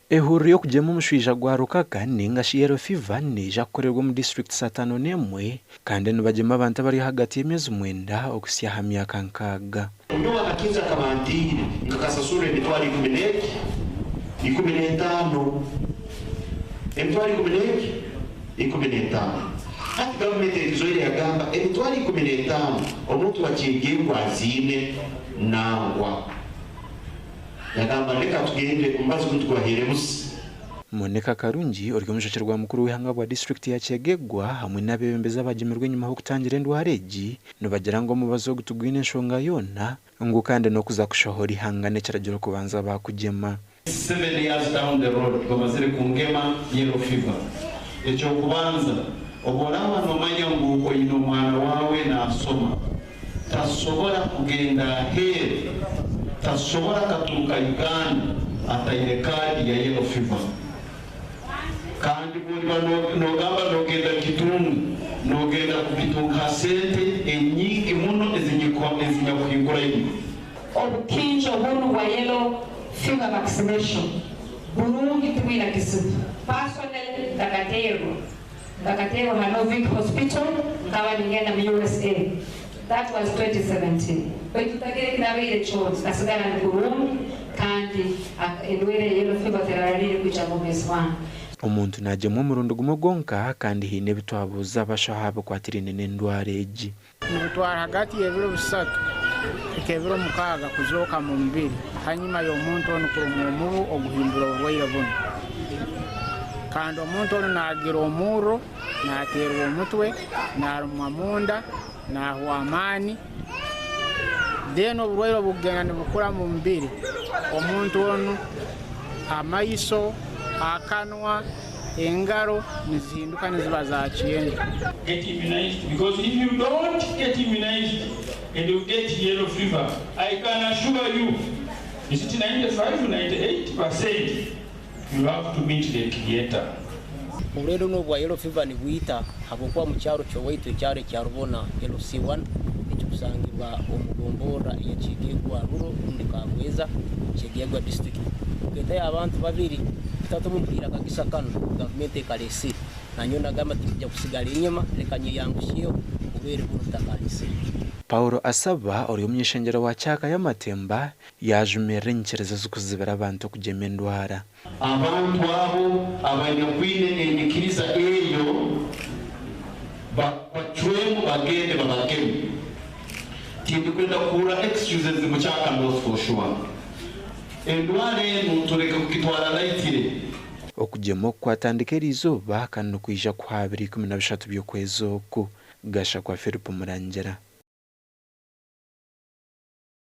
Ehururu y'okugyema omushwija gwa rukaka ninga shi yellow fever neija kukorerwa omu disiturikiti 51 kandi nibagyema abantu abari ahagati y'emyezi mwenda okuhitsya aha myaka nkaaga. Nyowe akakinzo akaba antiire nkakasasura emitwaro ikumi n'eki, 15, emitwaro ikumi n'eki, 15. Hati gavumenti ekizoire yagamba emitwaro 15 omuntu wa Kyegegwa aziine nangwa. Yagamba leka tugende omubazi gunu tugubaheere busa. Monica Karungi ori omushekye mukuru w'eihanga bwa disiturikiti ya Kyegegwa hamwe n'abeebembezi abaagyemirwe enyimaho okutangira endwara egi nibagira ngu omubazi ogu tigwine enshonga yoona ngu kandi n'okuza kushohora ihanga n'ekiragiro kubanza baakugyema. 7 years down the road bamazire kungema yellow fever. Ekyokubanza, obu oraaba nomanya ngu oine omwana wawe nasoma, tasobora kugenda aheeru, tasobora katuruka Uganda ataine kaadi ya yellow fever. Kandi bwoliba nogamba nogenda kitunga, nogenda kukitunga ha sente enyingi muno ezinyakuhinguraine. Obukinjo bunu bwa yellow fever vaccination burungi, tibwina kizibu. Personally, ndakateerwa ha Norvik Hospital, nkaba ningenda mu USA. That was 2017. Baitu tagire kinabaire kyona, kasigara ndi kurungi kandi endwara ya yellow fever terararire kwija mu bwomeezi bwange. Omuntu naagyemwa omurundi gumwe gwonka kandi haine ebi twabuuza abashaho aha bikwatiraine n'endwara egi. Nibutwara hagati y'ebiro 3 hika ebiro 6 kuzooka mu mubiri hanyuma y'omuntu onu kurumwa omubu oguhimbura oburwaire bunu. Kandi omuntu onu nagira omurro, nateerwa omutwe, narumwa munda, nahwa amaani. Then oburwaire obugenda nibukura mu mubiri, omuntu onu amaiso, akanwa, engaro nizihinduka niziba za kyenju. Get immunized, because if you don't get immunized and you get yellow fever, I can assure you, is it 95, 98%, you have to meet the creator. Oburwaire n'obwa yellow fever nibwita, habwokuba mu kyaro kyowaitu, ekyaro ekya Rubona LC1, ekikusangibwa omu gomborra eya Kyegegwa Rural rundi Kabweza, Kyegegwa District, tukeetayo abantu babiri tutatu bumuhiire akagisa kanu gavumenti ekalesire. Nanyowe nagamba tinkujya kusigara enyuma, leka nyeyangusyeho oburwaire bunu butakanyisire. Paulo Asaba ori omunyeshengyero wa Kyaka y'Amatemba yajumirira enyikirizo z'okuzibira abantu okugyema endwara. Abantu abo abanyakwine enyikiriza eyo bacwemu bagende babageme. Tindikwenda kuhurra excuses mu Kyaka North. For sure, endwara enu tuleke kukitwara lightly. Okugyema oku kwatandika eriizooba kandi nikwija kuha 13 by'okwezi oku. Gashakwa Philip Murangira.